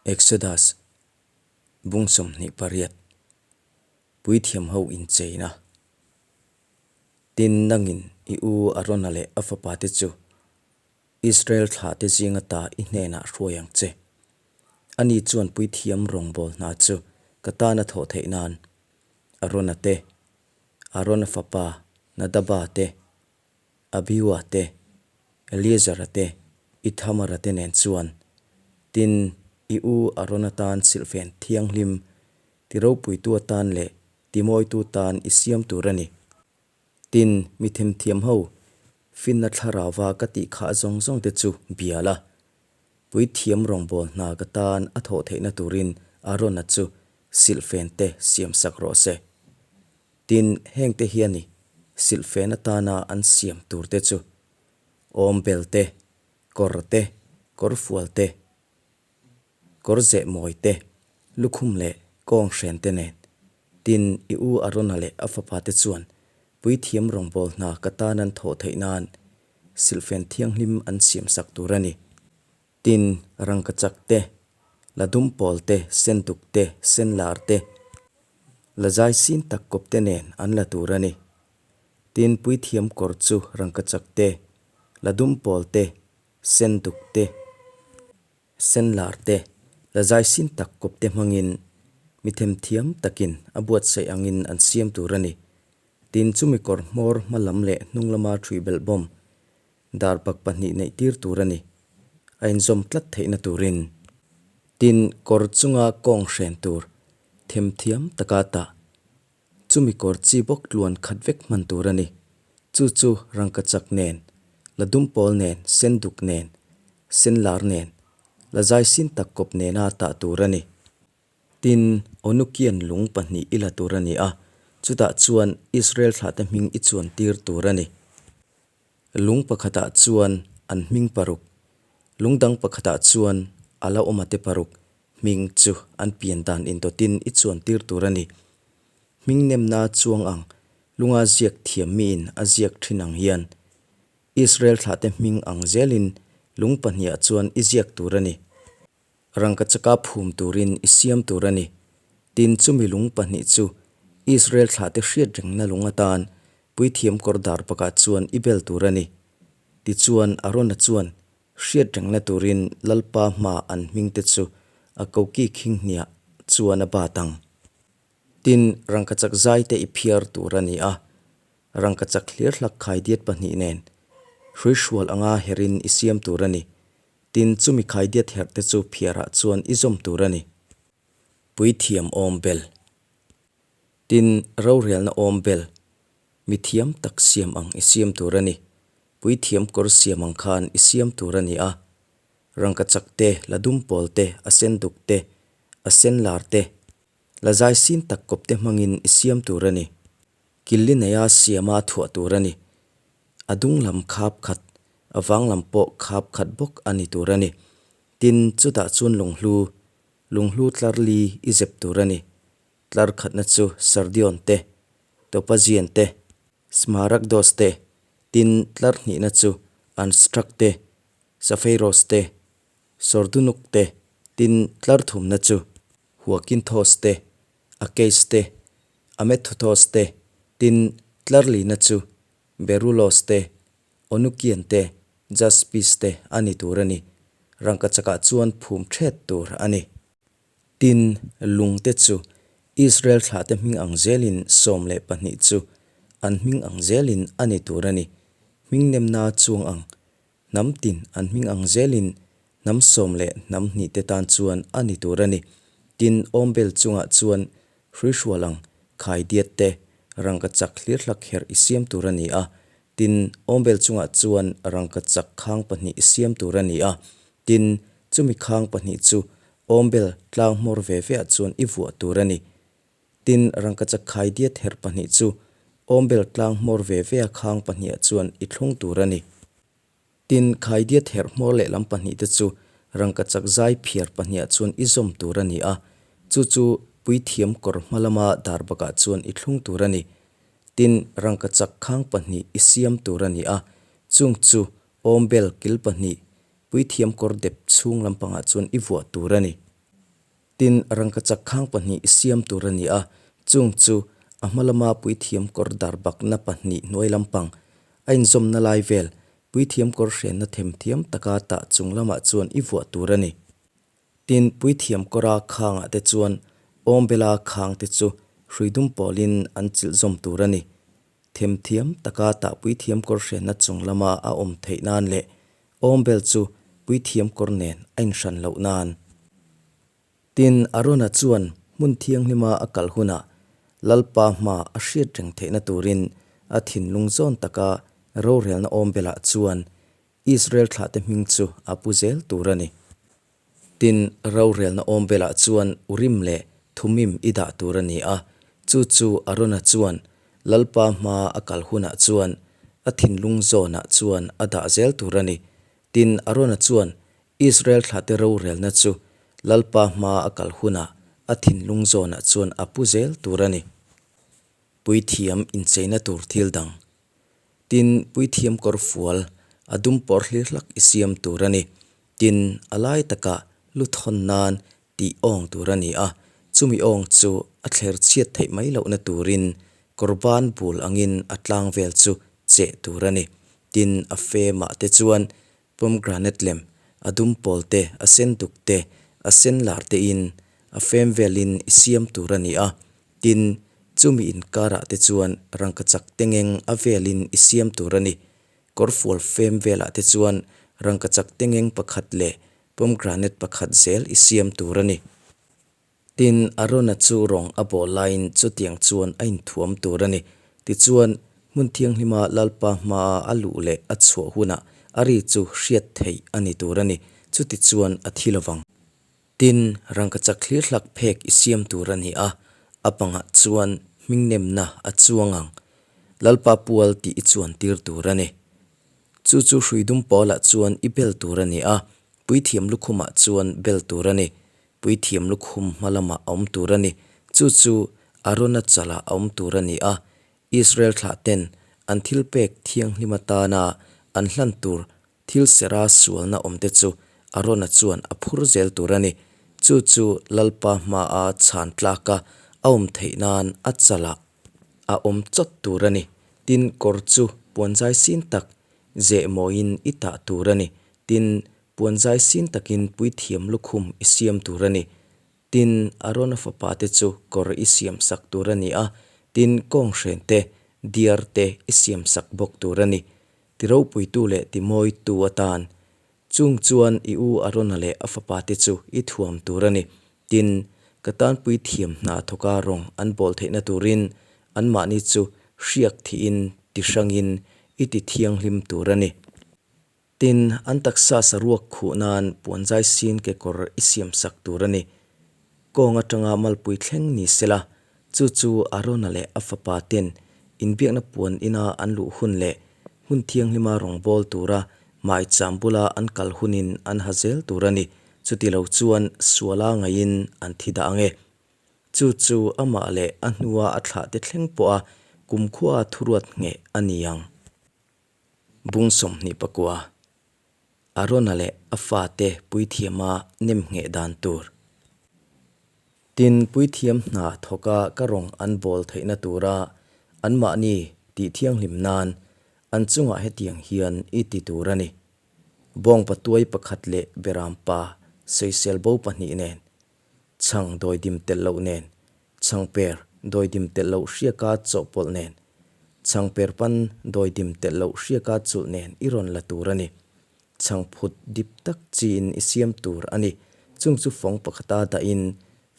Exodus bung 28 Puithiam ho incheina Tin nangin i u Arona leh a fapate chu Israel thlahte zinga ta i hnenah hruai ang che. Ani chuan puithiam rawngbâwl hna chu ka tana thawh theih nan Arona te, Arona fapa Nadaba te, Abiua te, Eleazara te, Ithamara te nen chuan, tin, i u Arona tan silhfen thianghlim ti ropuitu atan leh ti mawitu tan i siam tur a ni. Tin, mi themthiam ho finna thlarauva ka tih khah zawng zawng te chu bia la. Puithiam rawngbâwl hna ka tan a thawh theihna turin Arona chu silhfen te siamsak rawh se. Tin, hengte hian i silhfen atana an siam tur te chu awmbel te, kawr te, kawrfual te, kawr zeh mawi te, lukhum leh kawng hren te nen. Tin, i u Arona leh a fapa te chuan puithiam rawngbâwl hna ka tan an thawh theih nan silhfen thianghlim an siamsak tur a ni. Tin, rangkachak te, la dum pawl te, senduk te, senlar te, la zai sin tak kawp te nen an la tur a ni. Tin, puithiam kawr chu rangkachak te, la dum pawl te, senduk te, senlar te, la zai sin tak kawp te hmangin mi themthiam takin a buatsaih angin an siam tur a ni. Tin, chumi kawr hmawr hma lam leh hnung lama ṭhuih belh bawm Dar pak pahnih neih tir tur a ni. A inzawm tlat theihna turin. Tin, kawr chunga kawng hren tur themthiam taka tah. Chumi kawr chi bawk tluan khat vek hman tur a ni. Chu chu rangkachak nen, la dumpawl nen, senduk nen, senlar nen, la zaisin tak kawp nena tah tur a ni. Tin, Onukian lung pahnih i la tur a ni a, chutah chuan Israel thlahte hming i chuan tir tur a ni. Lung pakhatah chuan an hming paruk, lung dang pakhatah chuan a la awmate paruk hming chu an pian dan indawtin i chuan tir tur a ni. Hming nemna chuang ang lunga ziak thiam miin a ziak thin ang hian Israel thlahte hming ang zelin lung pahniha chuan i ziak tur a ni. Rangkachaka phum turin i siam tur a ni. Tin, chumi lung pahnih chu Israel thlahte hriat rengna lung atan puithiam kawr dar pakah chuan i bel tur a ni. Tichuan, Arona chuan hriat rengna turin Lalpa hmaa an hmingte chu a koki khinghniah chuan a bat ang. Tin, rangkachak zaite i phiar tur a ni a, rangkachak hlir hlak khaidiat pahnih nen hruihrual anga herin i siam tur a ni. Tin, chumi khaidiat herh te chu phiarah chuan i zawm tur a ni. Puithiam awm bel. Tin, rorelna awm bel. Mi thiam tak siam ang i siam tur a ni. Puithiam kawr siam ang khan i siam tur a ni a. Rangkachak te, la dum pawl te, a sen duk te, a sen lar te, la zai sin tak kawp te hmangin i siam tur a ni. Killi neia siama thuah tur a ni. A dung lam khap khat, a vang lam pawh khap khat bawk a ni tur a ni. Tin, chutah chuan lunghlu, lunghlu tlar li i zep tur a ni. Tlar khatna chu Sardion te, Topazian te, Smaragdos te, tin tlar hnihna chu Anstrak te, Safeiros te, Sordunuk te, tin tlar thumna chu Huakinthos te, Akeis te, Amethuthos te, tin tlarlina chu Berulos te, Onukian te, Jaspis te a ni tur a ni. Rangkachakah chuan phum thet tur a ni. Tin, lungte chu Israel thlahte hming ang zelin 12 chu an hming ang zelin a ni tur a ni. Hming nemna chuang ang Hnam tin an hming ang zelin hnam sawm leh hnam hnih te tan chuan a ni tur a ni. Tin, awmbel chungah chuan hruihrual ang khaidiat te rangkachak hlir hlak herh i siam tur a ni a. Tin, awmbel chungah chuan rangkachak khang pahnih i siam tur a ni a. Tin, chumi khang pahnih chu awmbel tlang hmawr ve veah chuan i vuah tur a ni. Tin, rangkachak khaidiat herh pahnih chu awmbel tlang hmawr ve vea khang pahniha chuan i thlung tur a ni. Tin, khaidiat herh hmawr lehlam pahnih te chu rangkachak zai phiar pahniha chuan i zawm tur a ni a, chu chu puithiam kawr hma lama dar bakah chuan i thlung tur a ni. Tin, rangkachak khang pahnih i siam tur a ni a, chung chu awmbel kil pahnih puithiam kawr dep chhung lampangah chuan i vuah tur a ni. Tin, rangkachak khang pahnih i siam tur a ni a, chung chu a hma lama puithiam kawr darbakna pahnih hnuai lampang a inzawmna lai vel puithiam kawr hrenna themthiam taka tah chung lamah chuan i vuah tur a ni. Tin, puithiam kawra khangah te chuan awmbela khang te chu hrui dum pawlin an chilh zawm tur a ni. Themthiam taka tah puithiam kawr hrenna chung lama a awm theih nan leh awmbel chu puithiam kawr nen a inhran loh nan. Tin, Arona chuan hmun thianghlima a kal hunah Lalpa hma a hriat reng theihna turin a thinlung zawn taka rorelna awmbelah chuan Israel thlahte hming chu a pu zel tur a ni. Tin, rorelna awm velah chuan Urim leh Thumim i dah tur a ni a, chu chu Arona chuan Lalpa hmaa a kal hunah chuan a thinlung zawnah chuan a dah zel tur a ni. Tin, Arona chuan Israel thlahte rorelna chu Lalpa hmaa a kal hunah a thinlung zawnah chuan a pu zel tur a ni. Puithiam incheina tur thil dang. Tin, puithiam kawr fual, a dum pawr hlir hlak i siam tur a ni. Tin, a lai takah lu thawn nan tih awng tur a ni a, chumi awng chu a thler chhiat theih mai lohna turin kawr ban bul angin a tlang vel chu cheh tur a ni. Tin, a femah te chuan pomegranate lem, a dum pawl te, a sen duk te, a sen lar tein a fem velin i siam tur a ni a. Tin, chumi inkarah te chuan rangkachak tengeng a velin i siam tur a ni. Kawrfual fem velah te chuan rangkachak tengeng pakhat leh pomegranate pakhat zel i siam tur a ni. Tin, Arona chu rawng a bawl laiin chutiang chuan a inthuam tur a ni. Tichuan, hmun thianghlima Lalpa hmaa a luh leh a chhuah hunah a ri chu hriat theih a ni tur a ni. Chutichuan a thi lovang. Tin, rangkachak thlir hlak phek i siam tur a ni a, a pangah chuan hmingnemna a chuang ang. Lalpa pual tih i chuan tir tur a ni. Chu chu hrui dum pawlah chuan i bel tur a ni a, puithiam lukhumah chuan bel tur a ni. Puithiam lukhum hma lamah a awm tur a ni. Chu chu Arona chalah a awm tur a ni a, Israel thlahten an thilpek thianghlim atana an hlan tur Thil sera sualna awmte chu Arona chuan a phur zel tur a ni. Chu chu Lalpa hmaa chhan tlaka a awm theih nan a chalah a awm chawt tur a ni. Tin, kawr chu puanzai sin tak zeh mawiin i tah tur a ni. Tin, puanzai sin takin puithiam lukhum i siam tur a ni. Tin, Arona fapate chu kawr i siamsak tur a ni a, tin, kawnghren te, diar te i siamsak bawk tur a ni. Ti ropuitu leh ti mawitu atan. Chung chuan i u Arona leh a fapate chu i thuam tur a ni. Tin, ka tanpui thiam hna thawka rawng an bawl theihna turin anmahni chu hriak thihin ti hrangin i ti thianghlim tur a ni. Tin, an taksa saruak khuh nan puanzai sin kekawr i siamsak tur a ni. Kawng atanga malpui thleng ni sela, chu chu Arona leh a fapa ten inbiakna puan ina an luh hun leh hmun thianghlima rawngbâwl tura maicham bula an kal hunin an ha zel tur a ni. Chuti lo chuan suala ngaiin an thi dah ang e. Chu chu amah leh a hnua a thlahte thleng pawha kumkhua thuruat ngheh a ni ang. Bung 29, Arona leh a fate puithiama nem ngheh dan tur. Tin, puithiam hna thawka ka rawng an bawl theihna tura anmahni tih thianghlim nan an chungah hetiang hian i ti tur a ni. Bawngpa tuai pakhat leh berampa sawisel bo pahnih nen, chhang dawidim telh loh nen, chhangper dawidim telh loh hriaka chawhpawlh nen, chhangper pan dawidim telh loh hriaka chulh nen i rawn la tur a ni. Chhangphut dip tak chiin i siam tur a ni. Chung chu fawng pakhata dahin,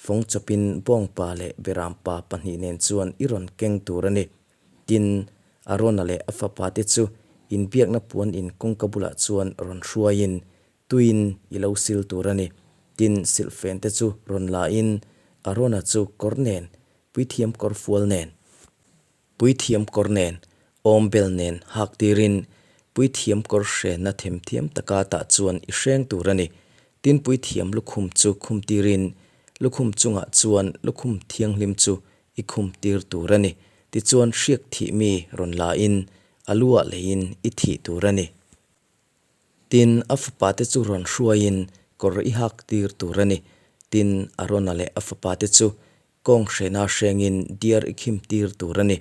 fawng chawpin bawngpa leh berampa pahnih nen chuan i rawn keng tur a ni. Tin, Arona leh a fapate chu inbiakna puan in kawngka bulah chuan rawn hruaiin, Tuin i lo sil tur a ni. Tin, silhfen te chu rawn la in Arona chu kawr nen, puithiam kawr fual nen, puithiam kawr nen, awmbel nen hak tirin puithiam kawr hrenna themthiam taka tah chuan i hreng tur a ni. Tin, puithiam lukhum chu khum tirin lukhum chungah chuan lukhum thianghlim chu i khum tir tur a ni. Tichuan hriak thih mi rawn la in a lu ah leiin i thih tur a ni. Tin, a fapate chu rawn hruaiin kawr i hak tir tur a ni. Tin, Arona leh a fapate chu kawng hrena hrengin diar i khimtir tur a ni.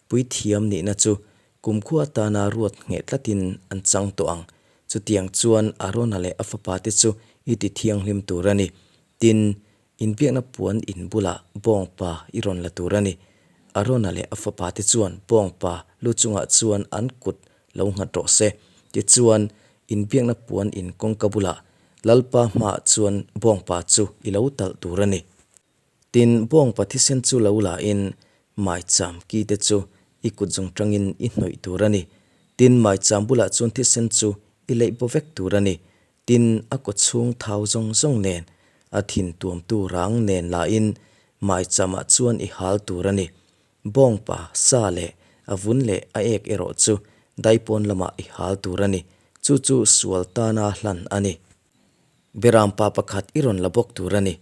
Puithiam nihna chu kumkhua atana ruat ngheh tlatin an chang tawh ang. Chutiang chuan Arona leh a fapate chu i ti thianghlim tur a ni. Tin, inbiakna puan in bulah bawngpa i rawn la tur a ni. Arona leh a fapate chuan bawngpa lu chungah chuan an kut lo nghat rawh se. Tichuan, inbiakna puan in kawngka bulah Lalpa hmaah chuan bawngpa chu i lo talh tur a ni. Tin, bawngpa thisen chu lo la in maicham ki te chu i kut zawng tangin i hnawih tur a ni. Tin, maicham bulah chuan thisen chu i leih baw vek tur a ni. Tin, a kawchhung thau zawng zawng nen, a thin tuamtu rang nen la in maichamah chuan i hal tur a ni. Bawngpa, sa leh a vun leh a ek erawh chu daipawn lamah i hal tur a ni. Chu chu sual tana hlan a ni. Berampa pakhat i rawn la bawk tur a ni.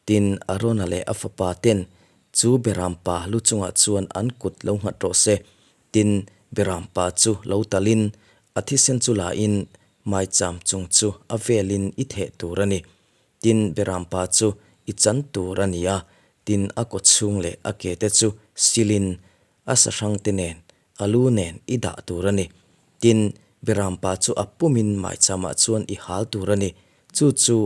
Tin, Arona leh a fapa ten chu berampa lu chungah chuan an kut lo nghat rawh se. Tin, berampa chu lo talin a thisen chu lain maicham chung chu a velin i theh tur a ni. Tin, berampa chu i chan tur a ni a, tin a kaw chhung leh a ke te chu silin a sahrang te nen a lu nen i dah tur a ni. Tin, berampa chu a pumin maichhamah chuan i hal tur a ni. Chu chu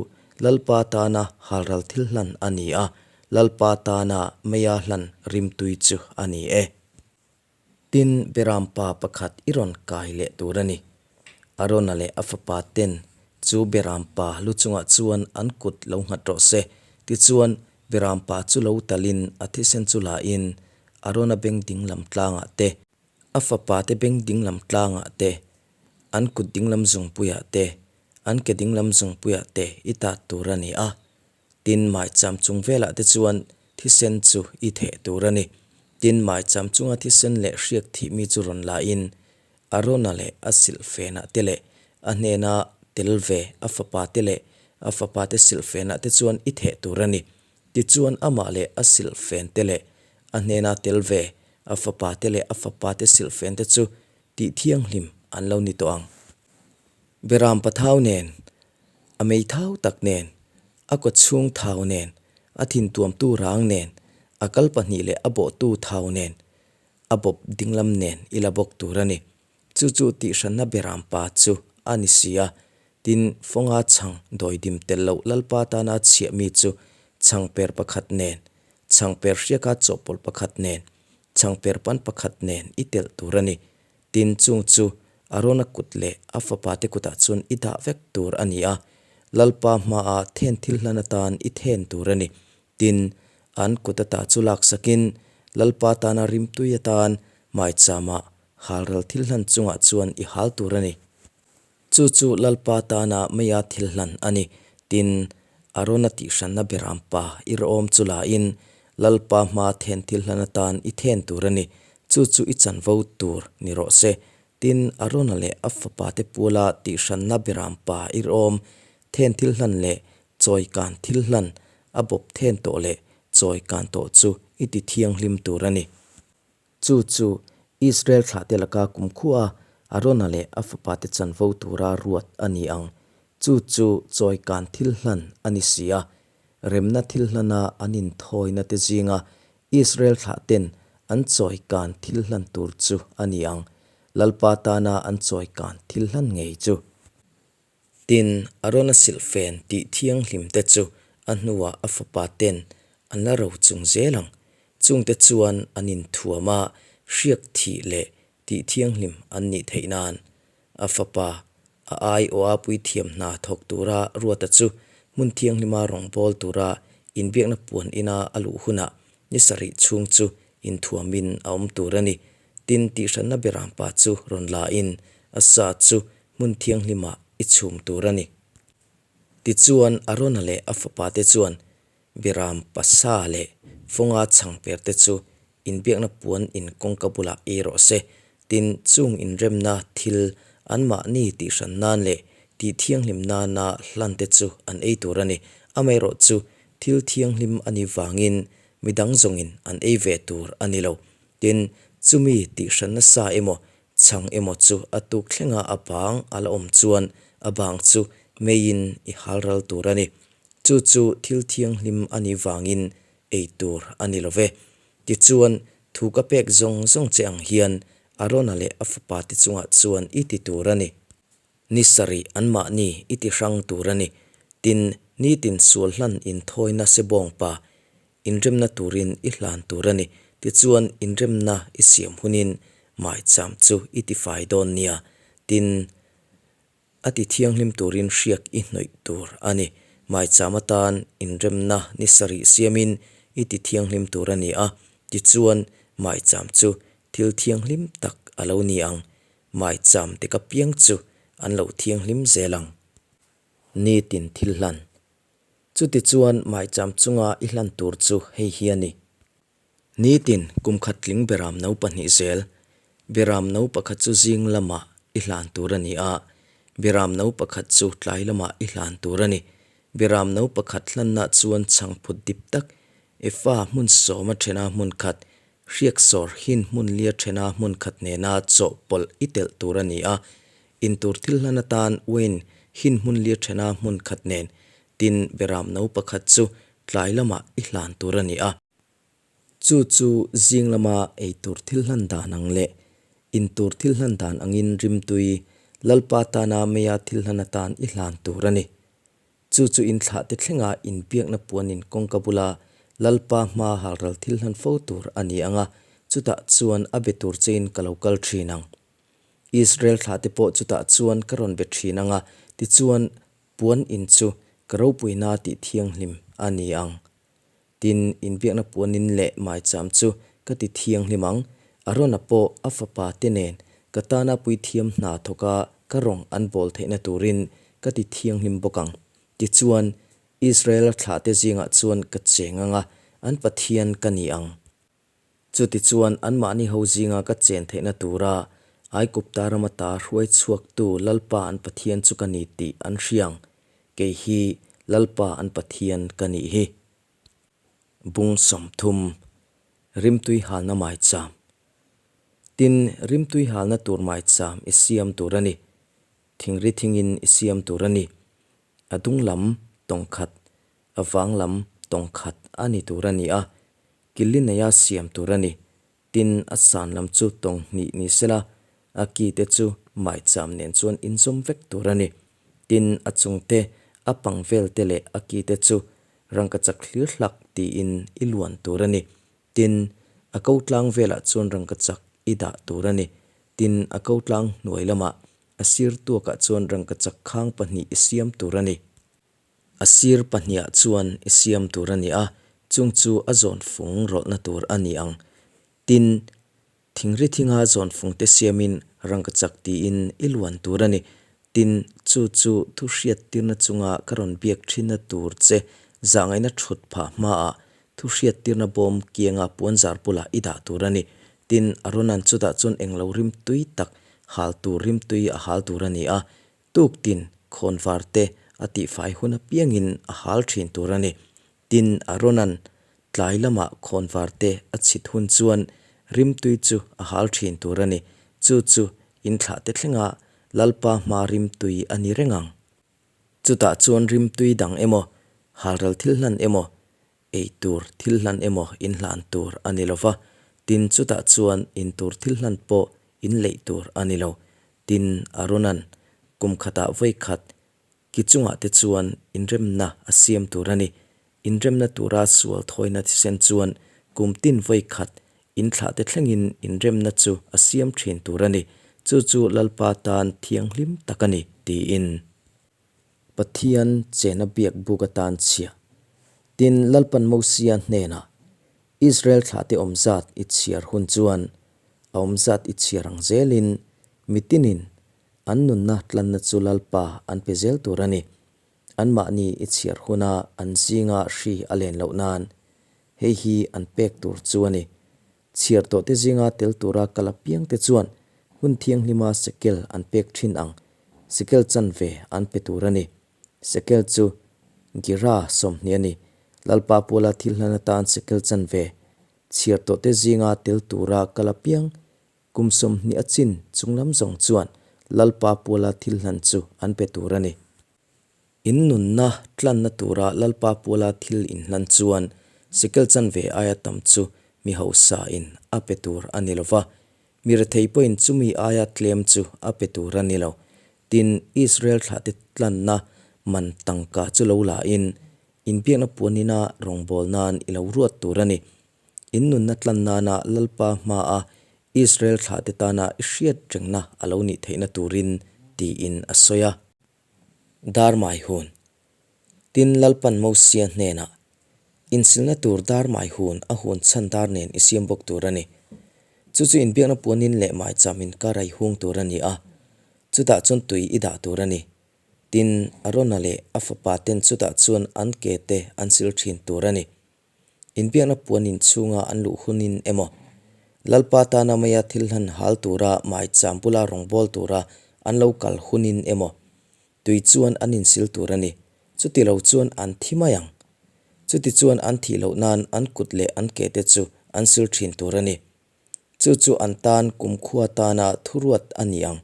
Lalpa tana halral thil hlan a ni a, Lalpa tana meia hlan rimtui chu a ni e. Tin, berampa pakhat i rawn kai leh tur a ni. Arona leh a fapa ten chu berampa lu chungah chuan an kut lo nghat rawh se. Tichuan, berampa chu lo talin a thisen chu lain Arona beng dinglam tlangah te, a fapa te beng dinglam tlangah te, an kut dinglam zungpuiah te, an ke dinglam zungpuiah te i tat tur a ni a. Tin, maicham chung velah te chuan thisen chu i theh tur a ni. Tin, maicham chunga thisen leh hriak thih mi chu rawn la in, Arona leh a silhfenah te leh a hnena tel ve a fapa te leh a fapa te silhfenah te chuan i theh tur a ni. Tichuan amah leh a silhfen te leh a hnena tel ve a fapa te leh a fapa te silhfen te chu tih thianghlim an lo ni tawh ang. Beram pathau nen, a mei thau tak nen, a kawchhung thau nen, a thintuamtu rang nen, a kal pahnih leh a bawhtu thau nen, a bawp dinglam nen i la bawk tur a ni. Chu chu tihhranna beram pa chu a ni si a. Tin, fawnga chhang dawidim tel loh Lalpa tana chhiah mi chu chhangper pakhat nen, chhangper hriaka chawhpawlh pakhat nen, chhangper pan pakhat nen i telh tur a ni. Tin, chung chu Arona kut leh a fapate kutah chuan i dah vek tur a ni a, Lalpa hmaah then thil hlan atan i then tur a ni. Tin, an kut ata chu laksakin Lalpa tana rimtui atan maichama halral thil hlan chungah chuan i hal tur a ni. Chu chu Lalpa tana meia thil hlan a ni. Tin, Arona tihhranna beram pa i rawm chu lain Lalpa hma then thil hlan atan i then tur a ni. Chu chu i chanvo tur ni rawh se. Tin, Arona leh a fapate pula tihhranna beram pa i rawm then thil hlan leh chawi kan thil hlan a bawp then tawh leh chawi kan tawh chu i ti thianghlim tur a ni. Chu chu Israel thlahte laka kumkhua Arona leh a fapate chanvo tura ruat a ni ang. Chu chu chawi kan thil hlan a ni si a. Remna thil hlana an inthawina te zinga Israel thlahten an chawi kan thil hlan tur chu a ni ang. Lalpa tana an chawi kan thil hlan ngei chu. Tin, Arona silhfen tih thianghlim te chu a hnuah a fapa ten an la ro chung zel ang. Chungte chuan an inthuam a, hriak thih leh tih thianghlim an nih theih nan. A fapa, a aiawha puithiam hna thawk tura Ruata chu hmun thianghlima rawngbâwl tura inbiakna puan ina a luh hunah ni sarih chhung chu inthuamin a awm tur a ni. Tin, tihhranna berampa chu rawn lain a sa chu hmun thianghlimah i chhum tur a ni. Tichuan, Arona leh a fapate chuan Biram pasa leh fawnga chhangperte chu inbiakna puan in kawngka bulah ei rawh se. Tin, chung inremna thil anmahni tihhran nan leh tih thianghlim nana hlante chu an ei tur a ni. Amaherawh chu thil thianghlim a nih vangin midang zawngin an ei ve tur a ni lo. Tin, chumi tihhran nasa emaw Chhang emaw chu a tuk thlenga a bang a la awm chuan a bang chu meiin i hal ral tur a ni. Chu chu thil thianghlim a nih vangin ei tur a ni lo ve. Tichuan, thu ka pek zawng zawng che ang hian Arona leh a fapate chungah chuan i ti tur a ni. Ni sarih anmahni i ti hrang tur a ni. Tin, nitin sual hlan inthawina sebawngpa inremna turin i hlan tur a ni. Tichuan, inremna i siam hunin maicham chu i tifai dawn nia. Tin, a ti thianghlim turin hriak i hnawih tur a ni. Maicham atan inremna ni sarih siamin i ti thianghlim tur a ni a. Tichuan, maicham chu thil thianghlim tak a lo ni ang. Maicham te ka piang chu an lo thianghlim zel ang. Nitin thil hlan. Chutichuan maicham chunga i hlan tur chu hei hi a ni. Nitin kum khat tling beram no pahnih zel. Beram no pakhat chu zing lamah i hlan tur a ni a, beram no pakhat chu tlai lamah i hlan tur a ni. Beram no pakhat hlanna chuan chhangphut dip tak, efa hmun sawma thena hmun khat, hriak sawr hin hmun lia thena hmun khat nena chawhpawlh i telh tur a ni a, intur thil hlan atan uain hin hmun lia thena hmun khat nen, tin beram no pakhat chu tlai lamah i hlan tur a ni a. Chu chu zing lama ei tur thil hlan dan ang leh intur thil hlan dan angin rimtui Lalpa tana meia thil hlan atan i hlan tur a ni. Chu chu inthlah te thlenga inbiakna puanin kawngka bula Lalpa hma halral thil hlan fo tur a ni ang a, chutah chuan a be tur chein ka lo kal thin ang. Israel thlah te pawh chutah chuan ka rawn be thin ang a, tichuan puan in chu ka ropuina tih thianghlim a ni ang. Tin, inbiakna puanin leh maicham chu ka ti thianghlim ang, Arona pawh a fapa te nen ka tana puithiam hna thawka ka rawng an bawl theihna turin ka ti thianghlim bawk ang. Tichuan, Israela thlahte zingah chuan ka cheng ang a, an Pathian ka ni ang. Chutichuan, anmahni ho zinga ka chen theihna tura Aigupta rama ta hruai chhuaktu Lalpa an Pathian chu ka ni tih an hria ang. Kei hi Lalpa an Pathian ka nih hi. Bung 30, Rimtui halna maicham Tin, rimtui halna tur maicham i siam tur a ni. Thingri thingin i siam tur a ni. A dung lam tawng khat, a vang lam tawng khat a ni tur a ni a, killi neia siam tur a ni. Tin, a san lam chu tawng hnih ni sela, a ki te chu maicham nen chuan inzawm vek tur a ni. Tin, a chung te, a pang vel te leh a ki te chu rangkachak hlir hlak tiin i luan tur a ni. Tin, a ko tlang velah chuan rangkachak i dah tur a ni. Tin, a ko tlang hnuai lamah A sir tuakah chuan rangkachak khang pahnih i siam tur a ni. A sir pahnihah chuan i siam tur a ni a, chung chu a zawn fung rawlhna tur a ni ang. Tin, thingri thinga zawn fungte siamin rangkachak tiin i luan tur a ni. Tin, chu chu thu hriattirna chunga ka rawn biak thinna tur che zahngaihna thut phah hmaah Thu hriattirna bawm kianga puanzar bulah i dah tur a ni. Tin, Arona'n chutah chuan englo rimtui tak hal tur rimtui a hal tur a ni a, tuktin khawnvar te a tihfai hun apiangin a hal thin tur a ni. Tin, Arona'n tlai lamah khawnvar te a chhit hun chuan rimtui chu a hal thin tur a ni. Chu chu inthlah te thlenga Lalpa hma rimtui a ni reng ang. Chutah chuan rimtui dang emaw, halral thil hlan emaw, ei tur thil hlan emaw in hlan tur a ni lo va, tin chutah chuan in tur thil hlan pawh in leih tur a ni lo. Tin, Arona'n kum khatah vawi khat ki chungah te chuan inremna a siam tur a ni. Inremna tura sual thawina thisen chuan kum tin vawi khat inthlah te thlengin inremna chu a siam thin tur a ni. Chu chu Lalpa tan thianghlim tak a ni, tiin. Pathian chena biak buk atan chhia. Tin, Lalpan Mosia hnenah, Israel thlahte awm zat i chhiar hun chuan, a awm zat i chhiar ang zelin, mitinin an nunna tlanna chu Lalpa an pe zel tur a ni. Anmahni i chhiar huna an zinga hri a len loh nan hei hi an pek tur chu a ni. Chhiar tawhte zinga tel tura kal apiangte chuan hun thianghlima sekel an pek thin ang sekel chanve an pe tur a ni. Sekel chu Gira 20 a ni. Lalpa Puala thil hlan atan sekel chanve chhiar tawhte zinga tel tura kal apiang Kum 20 a chin chunglam zawng chuan Lalpa Puala thil hlan chu an pe tur a ni. In nunna tlanna tura Lalpa puala thil inhlan chuan sekel chanve aia tam chu mi hausain a pe tur a ni lo va, mi rethei pawhin chumi aia tlem chu a pe tur a ni lo. Tin, Israel thlahte tlanna man tangka chu lo lain, inbiakna puanina rawngbâwl nân i lo ruat tur a ni. In nunna tlan nâna Lalpa hmaa Israel thlahte tâna i hriat rengna a lo nih theihna tûrin, tiin a sawi a. Dar mai hun. Tin, Lalpan Mosia hnenah, Insilna tur dar mai hun a hun chhan dar nen i siam bawk tur a ni. Chu chu inbiakna puanin leh maicham inkar a i hung tur a ni a, chutah chuan tui i dah tur a ni. Tin, Arona leh a fapa ten chutah chuan an ke te an sil thin tur a ni. Inbiakna puan inchhunga an luh hunin emaw, Lalpa tana maia thil hlan hal tura maicham bula rawngbâwl tura an lo kal hunin emaw, tui chuan an insil tur a ni. Chuti lo chuan an thi mai ang. Chuti chuan an thih loh nan an kut leh an ke te chu an sil thin tur a ni. Chu chu an tan kumkhua tana thuruat a ni ang.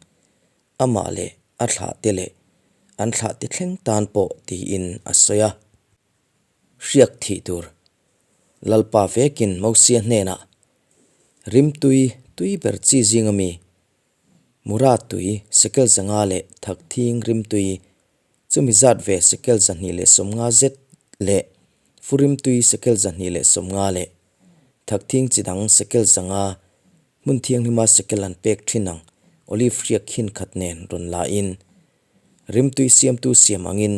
Amah leh a thlahte leh an thlahte thleng tan pawh tiin a sawi a. Hriak thih tur. Lalpa vekin Mosia hnenah, Rimtui tui ber chi zinga mi, Mura tui sekel zanga leh Thakthing rimtui chumi zat ve sekel 250 zet leh Furimtui sekel 250 leh Thakthing chi dang sekel 500 hmun thianghlima sekel an pek thin ang olive hriak khin khat nen rawn lain rimtui siamtu siam angin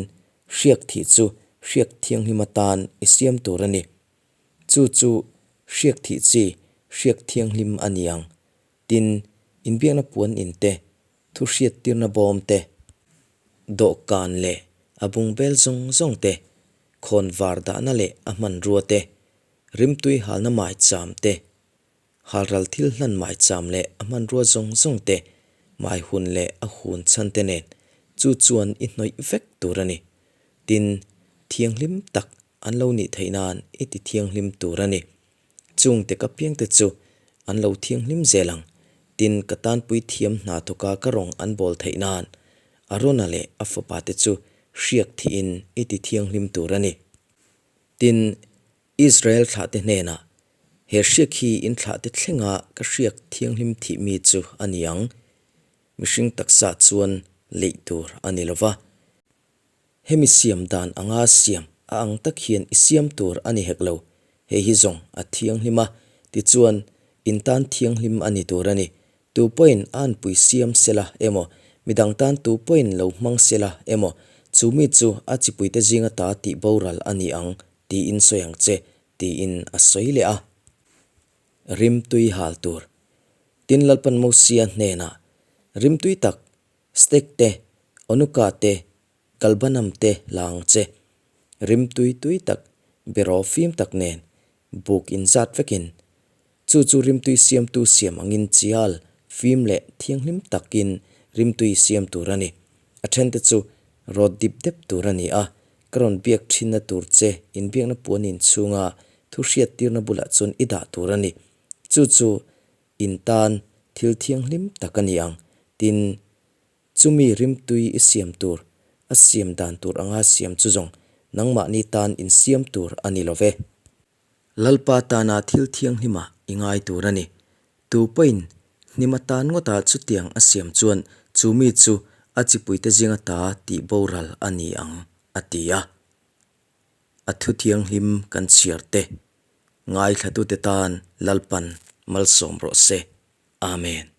Hriak thih chu hriak thianghlim atan i siam tur a ni. Chu chu hriak thih chi hriak thianghlim a ni ang. Tin, inbiakna puan in te, thu hriattirna bawm te, dawhkan leh a bungbel zawng zawng te, khawn var dahna leh a hmanrua te, rimtui halna maicham te, Halral thil hlan maicham leh a hmanrua zawng zawng te, mai hun leh a hun chhan te nen chu chuan i hnawih vek tur a ni. Tin, thianghlim tak an lo nih theih nan i ti thianghlim tur a ni. Chung te ka piang te chu an lo thianghlim zel ang. Tin, ka tanpui thiam hna thawka ka rawng an bawl theih nan Arona leh a fapa te chu hriak thihin i ti thianghlim tur a ni. Tin, Israel thlahte hnenah, He hriak hi in thlahte thlenga ka hriak thianghlim thih mi chu a ni ang. Mihring taksa chuan leih tur a ni lo va. Hemi siam dan anga siam a ang tak hian i siam tur a ni hek lo. Hei hi zawng a thianghlim a, tichuan in tan thianghlim a ni tur a ni. Tu pawhin a anpui siam sela emaw, midang tan tu pawhin lo hmang sela emaw, chu mi chu a chipuite zinga ta tih boral a ni ang tiin sawi ang che, tiin a sawi leh a. Rimtui hal tur. Tin Lalpan Mosia hnenah, Rimtui tak, Stek te, Onuka te, Galbanam te la ang che. Rimtui tui tak, beraw fim tak nen, buk inzat vekin, Chu chu rimtui siamtu siam angin chial, fim leh thianghlim takin rimtui siam tur a ni. A thente chu rawt dip dep tur a ni a, ka rawn biak thinna tur che inbiakna puan inchhunga thu hriattirna bulah chuan i dah tur a ni. Chu chu in tan thil thianghlim tak a ni ang. Tin, chumi rimtui i siam tur, a siam dan tur anga siam chu zawng nangmahni tan insiam tur a ni lo ve. Lalpa tana thil thianghlimah i ngai tur a ni. Tu pawhin hnim atan ngawta chutiang a siam chuan chu mi chu a chipuite zinga ta tih boral a ni ang, a ti a. A thu thianghlim kan chhiar te, ngaithlatute tan Lalpan malsawm rawh se. Amen.